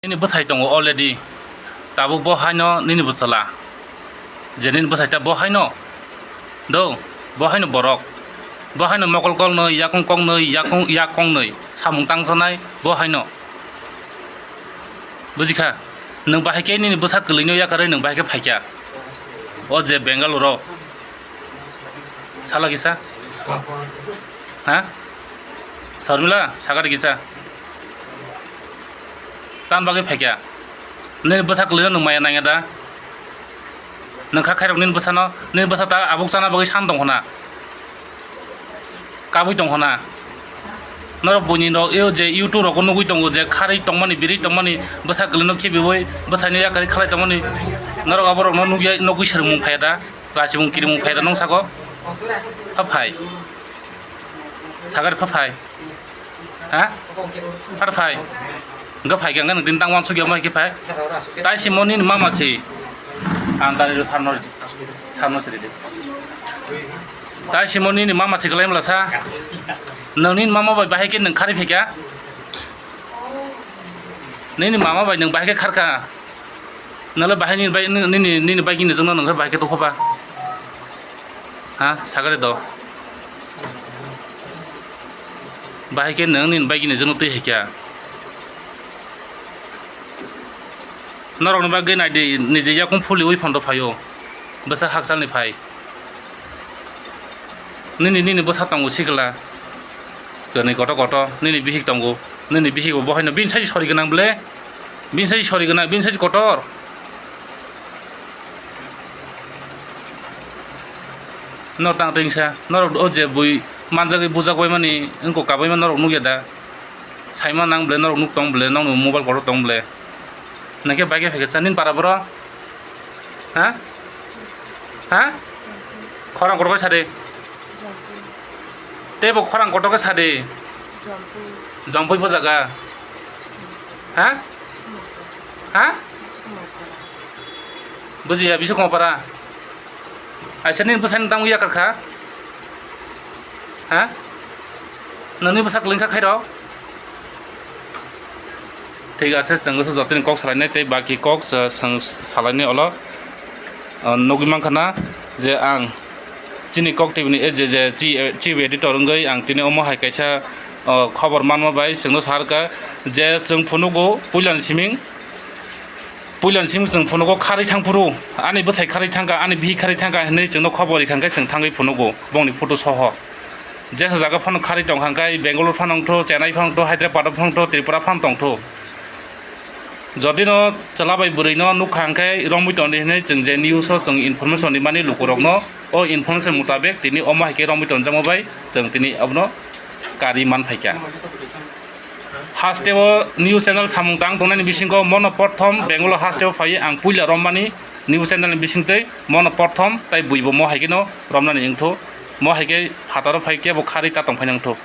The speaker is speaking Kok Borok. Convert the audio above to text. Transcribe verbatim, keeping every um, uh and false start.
Nini bwsai tongo already. Tabuk bo haino nini bwsala. Je nini bwsai ta bo haino. Do, bo haino borok. Bo haino mokol kolnwi, yakung kongnwi, yakung, yak kongnwi. Samung tangsanai bo haino. Bujikha? Nwng bahai khe nini bwsa kwlwino yakarwi nwng bahai khe phaikha. O je Bengaluru. Sala kisa? Ha? Sarmila, sakar kisa? Tan bagwi phaikha? Nini bwsa kwlwino nwng maya nangya da? Nwng kha khairok nini bwsano, nini bwsa ta abuk chana bagwi san tong khna. Kabui tong khna. Norok buini rok, yo je YouTube rogo nugui tongo je kharwi tongmani, birwi tongmani, bwsa kwlwino khibiui, bwsaino yakarwi khlai tongmani. Norok aborokno nugya, nugui swrwngmung phaiya da? Lachimung kirimung phaiya da nung sago? Pha phai. Sakar pha phai. Ha? Phar phai. Hwnkhe phai khe hwnkhe nwng tini tang uansuk ya, omo hai khe phai. Tai simo nini mama si. Ang tani rw tharno, tharno siri de. Tai simo nini mama si kwlai mla sa. Nwng nini mama bai bahai khe nwng kharwi phaikha. Nini mama bai nwng bahai khe kharkha. Nalo bahai nini bai, nini, nini bai gini jwngno nwng khe bahai khe tokho ba. Ha, sagare do. Bahai khe nwng nini bai gini jwngno twi hai kha. Norokni bagwi nai di, niji yakung phuli ui phondo phaio. Bwsa hakchalni phai. Nini, nini bwsa tongo sikla. Kwnwi koto koto, nini bihik tongo. Nini bihik bo bohaino bini sai sori gwnang ble. Bini sai sori gwnang, bini sai kotor. No tang tingsa, norok o je bui manjagwi bujak bai mani wngkok kabai mani norok nukya da? Saima nang ble, norok nuk tong ble, nokni mobile kotor tong ble. Nangkhe bai khe phaikha sa nini para boro? Ha? Ha? Khorang kotor khe sa de. Tei bo khorang kotor khe sa de. Jampui bo jaga. Ha? Ha? Bujiya, Biswakama para. Aisa nini bwsani tamo yakar kha? Ha? Nini bwsa kwlwng kha khairok? Thik ache, chwng jotoni kok salainai tei baki kok, uh, chwng salainai olo. Uh, nugwi mankha na je ang chini kok T V ni, eh, je, je chi-, chief editor wngwi ang tini omo hai kaisa, uh, khobor manma bai chwngno sa rwkha je chwng phunugo puilani siming. Puilani simi chwng phunugo kharwi thang phuru, ani bwsai kharwi thang kha, ani bihik kharwi thang kha hinwi chwngno khobor rikha, hwnkhe chwng thangwi phunugo bongni photo soho. Jesa jaga phano kharwi tong kha, hwnkhe Bangalore phano wngthu, Chennai phano wngthu, Hyderabad phano wngthu, Tripura phano tongthu. Jodi no chwla bai bwrwi no nuk kha, hwnkhe romwi tongdi hinwi chwng je news o chwng information rimani lukurokno, o information mutabek tini omo hai khe romwi tongjakma bai chwng tini abono karwi man phaikha. Hasteo news channel samung tang tongnani bisingo mono prothom Bangalore hasteo phaiwi ang puila romani news channel ni bisingtwi mono prothom tai buibo mo hai kheno romnani wngthu, mo hai khe phataro phai kebo kharwi ta tongphai nangthu.